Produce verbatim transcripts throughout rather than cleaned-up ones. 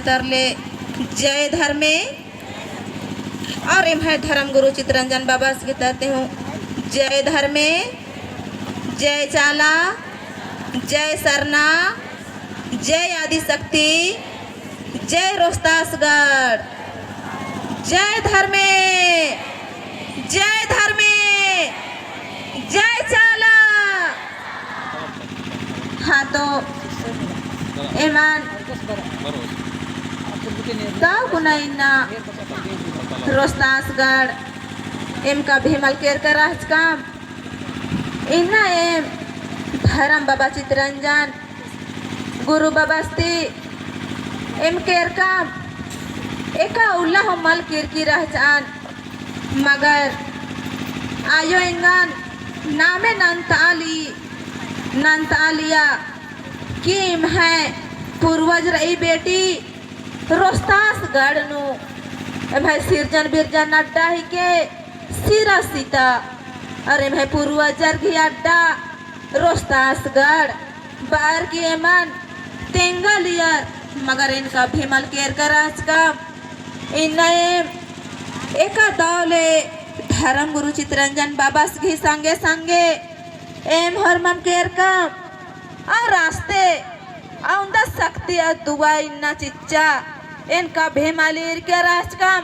तरले जय धर्मे। और एम्है धर्म गुरु चितरंजन बाबस गे तरती हूँ जय धर्मे, जय चाला, जय सरना, जय आदिशक्ति, जय रोहतासगढ़, जय धर्मे, जय धर्मे, जय चाला। हाँ, तो एमन दव कुना इन्ना रोहतासगढ़ एम कभी मल केरका रहचकम। इन्ना एम धरम बाबा चितरंजन गुरु बाबस ती एम केरकम, एका उल्ला हूँ मल केरकी रहचन, मगर आयो एंगन नामे नन्तआली, नन्तआलिया कि एम्है पूर्वज रई बेटी रोहतासगढ़ नू एम्है सिरजन बिरजन अड्डा हिके सिरा सीता, और एम्है पूर्वजर गही अड्डा रोहतासगढ़ बअर की एमन तेंगालियर, मगर एन कभी मल केरका रहचकम। इन्ना एम एका दव ले धरम गुरु चितरंजन बाबस गही संगे संगे एम होरमम केरकम। और रास्ते अवंदा शक्ति अउर दुआ इन्ना चिच्चा, एन कभी मल ईरका रहचकम।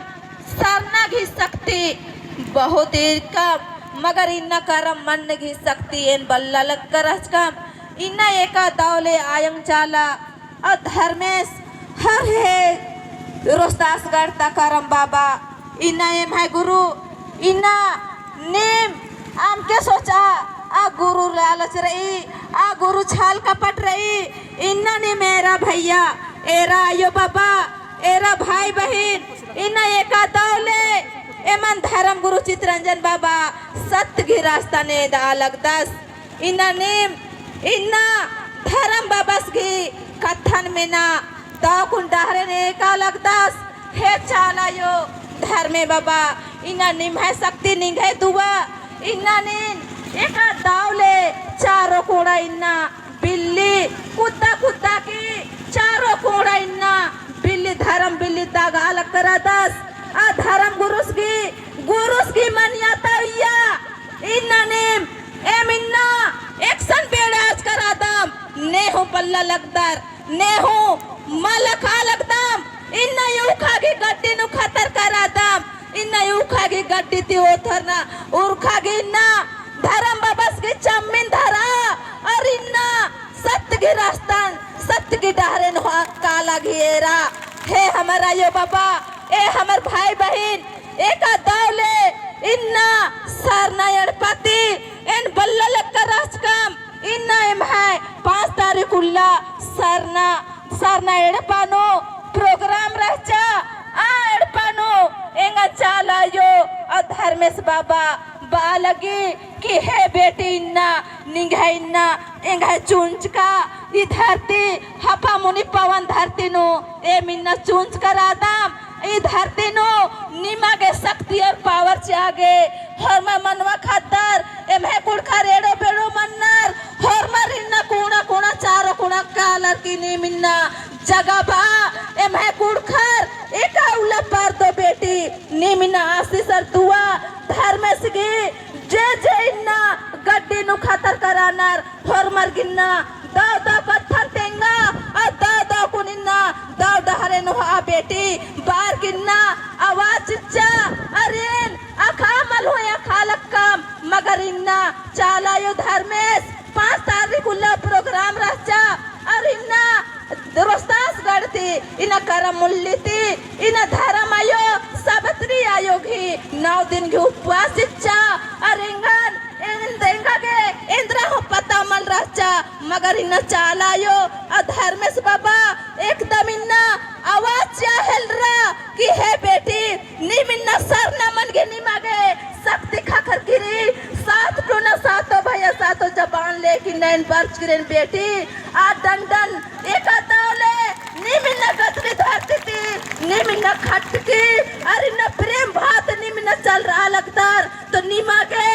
सरना गही शक्ति बहुत ईरकम, मगर इन्ना करम मन गही शक्ति एन बल्ला लक्का रहचकम। इन्ना एका दव ले आयंग चाला और धर्मेस हर हे रोहतासगढ़ ता करम बाबा, इन्ना एम्है गुरु, इन्ना नीम अमके सोचा, आ गुरु लालच रई, आ गुरु छल कपट रई, इन्ना नीम एरा भैया, एरा आयो बाबा, एरा भाई बहिन, इन्ना एका दव ले एमन धरम गुरु चितरंजन बाबा सत्य गही रास्ता ने दा लगदस। इन्ना नीम, इन्ना धरम बाबस गही कत्थन मेना, दव कुन डहरे ने एका लगदस, हे चाला आयो धर्मे बाबा, इन्ना निम्है शक्ति निंग्है दुआ, इन्ना नीन एका दव ले चारो कोड़ा इन्ना बिल्ली कुद्दा कुद्दा की चारो कोड़ा इन्ना बिल्ली धरम बिल्ली दगा लक्का रअदस, आ धरम गुरुस गही, गुरुस गही मनिया तइया, इन्ना नीम एम इन्ना एकसन बेड़ा आचका रअदम, ने हूँ पल्ला लगदर, ने हूँ मल अख़ा लगदम, इन्ना ऊख़ा गही गड्डी नू खतर का रअदम, इन्ना ऊख़ा गही गड्डी ती ओथरना, उरखा गही इन्ना धरम बाबस गही चम्मिन धरा, और इन्ना सत्य गही रास्तन, सत्य गही डहरेन होआ काला गही एरा। हे हमर आयो बाबा, ए हमर भाई बहिन, एका दव ले इन्ना सरना एड़पा ती एन बल्ला लक्का रहचकम, इन्ना एम्है पाँच तारीख उल्ला सरना, सरना एड़पा नू program रहचा, आ एड़पा नू एंगा चाला आयो और धर्मेस बाबा बआ लगी कि हे बेटी इन्ना निंग्है इन्ना एंग्है चुंचका ई धरती हपा मुनि पवन धरती नू एम इन्ना चुंचका रअदम। ई धरती नू निमा गे शक्ति और power चिआ गे। होरमर मनवा खद्दर एम्है कुँड़ुख़र एड़ो बेड़ो मन्नर। होरमर इन्ना कुँड़ा कुँड़ा चारो कुँड़ा कालर की नीम इन्ना जगाबआ। एम्है कुँड़ुख़र एका उल्ला परदो बेटी, नीम इन्ना आशीष और दुआ धर्मेस गही जे जे इन्ना गड्डी नू खतर का रअनर होरमर गे इन्ना दव दव कत्थन तेंगा, आ दव दव कुन इन्ना दव डहरे नू होआ बेटी, बअर की इन्ना आवाज चिच्चा, अरे एन अख़ा मल हूँ अख़ा लक्कम, मगर इन्ना चाला आयो धर्मेस पाँच तारीख उल्ला program रहचा, और इन्ना रोहतासगढ़ ती, इन्ना करम मुल्ली ती, इन्ना धरम आयो, सावित्री आयो गही नौ दिन गही उपवास चिच्चा, और एंगन एन-, एंगा गे एन्दरा हूँ पता मल रहचा, मगर इन्ना चाला आयो, आ धर्मेस बाबा एकदम इन्ना आवाज चिआ हेलरा कि हे बेटी, नीम इन्ना सरना मन गे निमा गे शक्ति ख़क्खरकी रई, सात टोना सातो भैया सातो जबान लेके नैन बरचकी रई बेटी, आ डंडन एका दव ले नीम इन्ना गदरी धरती ती, नीम इन्ना खटकी, अर इन्ना प्रेम भात नीम इन्ना चलरआ लगदर, तो निमा गे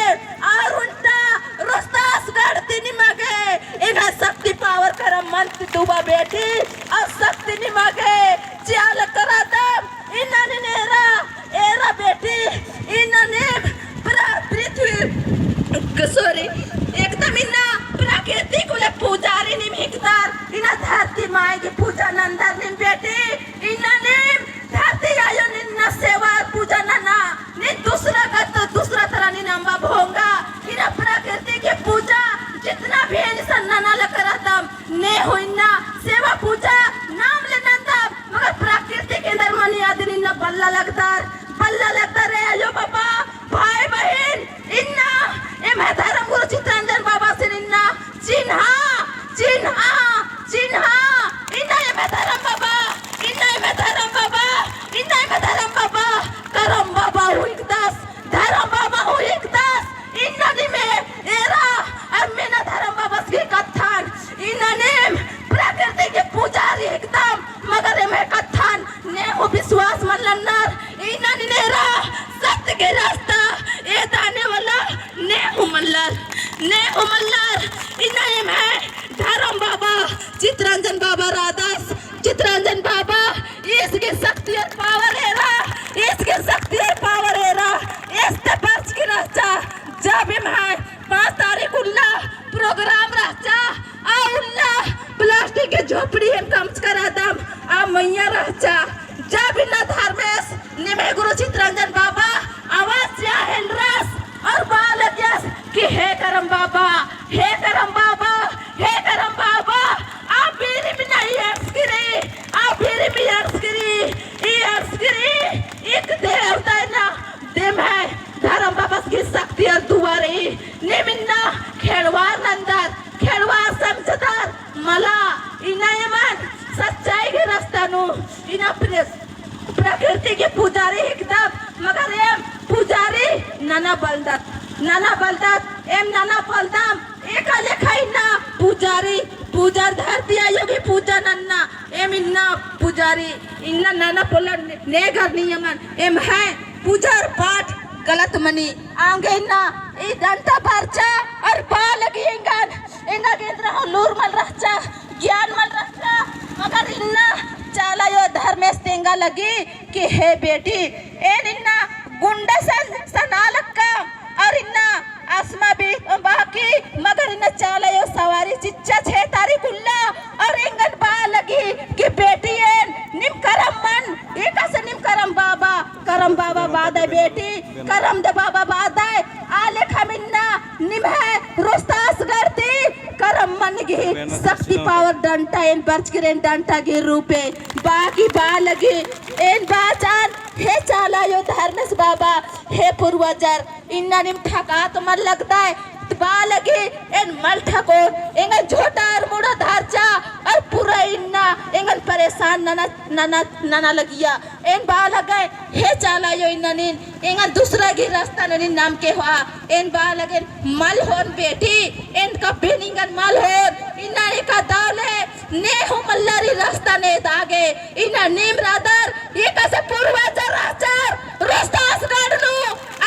आर उन्टा रोहतासगढ़ ती निमा गे एंग्है शक्ति power करम मन ती दुआ बेटी, और शक्ति निमा गे चे बल्ला लगदर, बल्ला लगदर रे अयो बाबा, भाई बहिन, इन्ना एम्है धर्म गुरु चितरंजन बाबासिन इन्ना चिन्हा, चिन्हा, चिन्हा, इन्ना एम्है धर्म बाबा, इन्ना एम्है धर्म बाबा, इन्ना एम्है धर्म बाबा, करम बाबा हूँ हिकदस, धर्म बाबा हूँ हिकदस, इन्ना नीम एरा, अर मेना धर्म बाबस गही कत्थन, इन्ना नीम प्रकृति गही पुजारी हिकदम, मगर एम्है कत्थन ने हूँ विश्वास मल नन्नर, इन्ना नीन एरा सत्य गही रास्ता एदाने वाला ने हूँ मल्लर, ने हूँ मल्लर, इन्ना एम्है धर्म बाबा चितरंजन बाबा रअदस, चितरंजन बाबा, ईस गही शक्ति और power एरा, ईस गही शक्ति और power एरा, एस ते बरचकी रहचा, जब एम्है पाँच तारीख उल्ला program रहचा, आ उल्ला plastic गही झोपड़ी एम कमचका रअदम, आ मइय्याँ रहचा, जब इन्ना धर्मेस निम्है गुरु चितरंजन बाबा आवाज चिआ हेलरस, और बआ लगियस कि हे करम बाबा, हे करम बाबा, हे करम बाबा, आ बीरिम इन्ना ई एड़सकी रई, आ बीरिम ई एड़सकी रई, ई एड़सकी रई, इक देवता इन्ना, एम्है धर्म बाबस गही शक्ति और दुआ रई, नीम इन्ना खेड़वार नन्दर, खेड़वार समझदर, मला, इन्ना एमन सच्चाई गही रास्ता नू, इन्ना प्रेस प्रकृति गही पुजारी हिकदम, मगर एम पुजारी नना बलदत, नना बलदत, एम नना बलदम, एका लेखा इन्ना पुजारी, पुजार धरती आयो गही पूजा नन्ना, एम इन्ना पुजारी, इन्ना नना पोल्लर ने, ने घर नियमन, एम्है पुजार पाठ गलत मनी, आंगे इन्ना, ई डंटा बरचा, और बआ लगी एंगन, एंगा गे एन्दरा हूँ लूर मल रहचा, ज्ञान मल रहचा, मगर इन्ना चाला आयो धर्मेस तेंगा लगी कि हे बेटी, एन इन्ना गुंडा सन सना लक्कम, और इन्ना असमा भी बाकी, मगर इन्ना चाला आयो सवारी चिच्चा छे तारीख उल्ला, और एंगन बआ लगी कि बेटी एन, नीम करम मन, एकासे नीम करम बाबा, करम बाबा बादय बेटी, करम दे बाबा बादय, आ लेखा इन्ना निम्है रोहतासगढ़ ती करम मन गही शक्ति power डंटा एन बरचकी रई, एन डंटा गही रूपे बाकी बआ लगी एन बाचन, हे चाला आयो धर्मेस बाबा, हे पूर्वजर, इन्ना नीम ठकात मल लगदय, बआ लगी एन मल ठकोन, एंगन झोटा अर मुड़ा धरचा, और पूरा इन्ना एंगन परेशान नना, नना, नना लगिया। एन बआ लगय, हे चाला आयो इन्ना नीन, एंगन दूसरा गही रास्ता नू नीन नमके होआ। एन बआ लगेन मल होन बेटी, एन कभी निंगन मल होन। इन्ना एका दव ले ने हूँ मल्लर ई रास्ता ने दागे। इन्ना नीम रअदर, एकासे पूर्वजर रहचर, रोहतासगढ़ नू,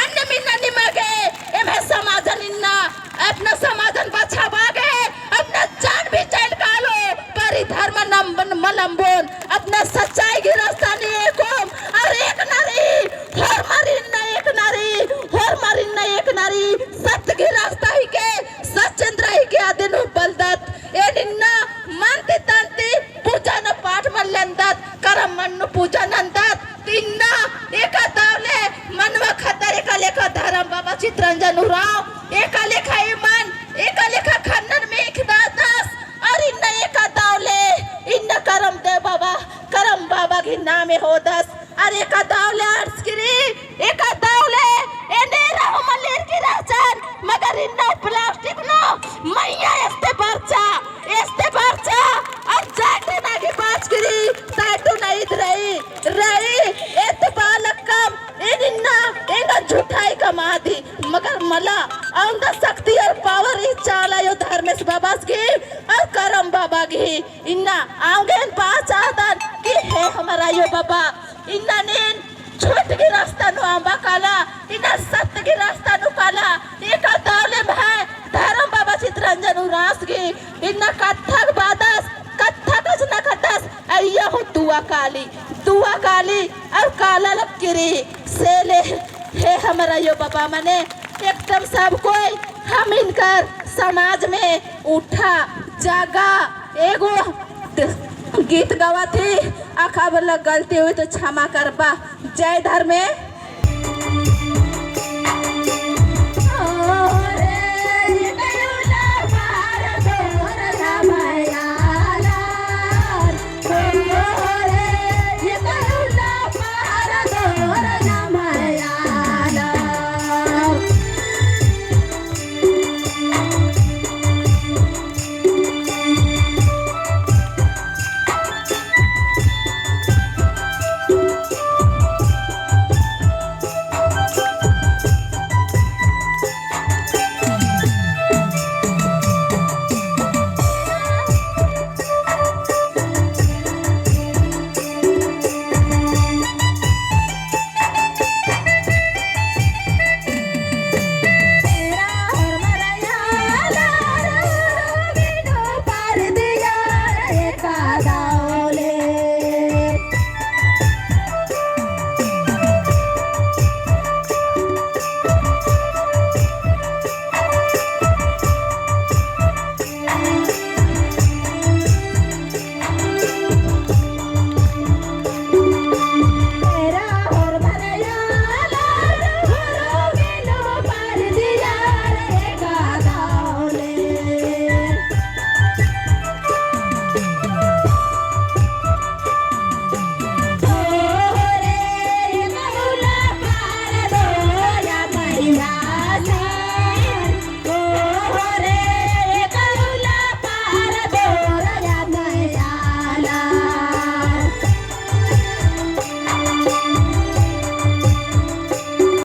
अन्नेम इन्ना निमा गे, एम्है समाजन इन्ना अपना समाजन बछाबआ गे, अपना जान भी चइल कालो, पर ई धर्म नम-, मल अम्बोन, अपना सच्चाई गही रास्ता नू एकोम, और एकना रई, होरमर इन्ना एकना रई, होरमर इन्ना एकना रई, सत्य गही रास्ता हिके, सच्चेंद्रा हिके अदिन हूँ बलदत, एन इन्ना मन ती तन ती पूजा नू पाठ मल नन्दत, करम मन नू पूजा नन्दत, इन्ना एका दव ले मनवा खद्दर एका लेखा धरम बाबा चितरंजन उराँव, एका लेखा ई मन, एका लेखा खन्नन मेख दादस, और इन्ना एका दव ले, इन्ना करम देव बाबा, करम बाबा गही नामे होदस, और एका दव ले अर्स किरी, एका दव ले, एन्ने रहू मल्लेर की रहचन, मगर इन्ना plastic नू मइय्याँ एस्ते बरचा, एस्ते बरचा, और जाटो ना की बाच किरी, जाटो ना ईद रई, रई, एत बालकम, एन इन्ना, एंगा झुठाई कमादी, मगर मला, औंदा शक्ति और power ई चाला आयो धर्मेस बाबास गही, और करम बाबा गही, इन्ना, औंगे एन बाचादन, कि हे हमर आयो बाबा, इन्ना नीन, झूठ गही रास्ता नू अम्बा काला, इन्ना सत्य गही रास्ता नू काला, एका दव ले भाई, धरम बाबा चितरंजन उराँवस गही, इन्ना कत्था बादस, कत्था कछनखरदस, अइय्या हूँ दुआ काली, दुआ काली, और काला लक्की रई, से ले, हे हमर आयो बाबा मने, एकदम सब कोई, हम इनकर समाज में उठा, जागा, एगो गीत गवाथी, अखा बल्ला गलती हुई तो क्षमा करबा। जय धर्मे।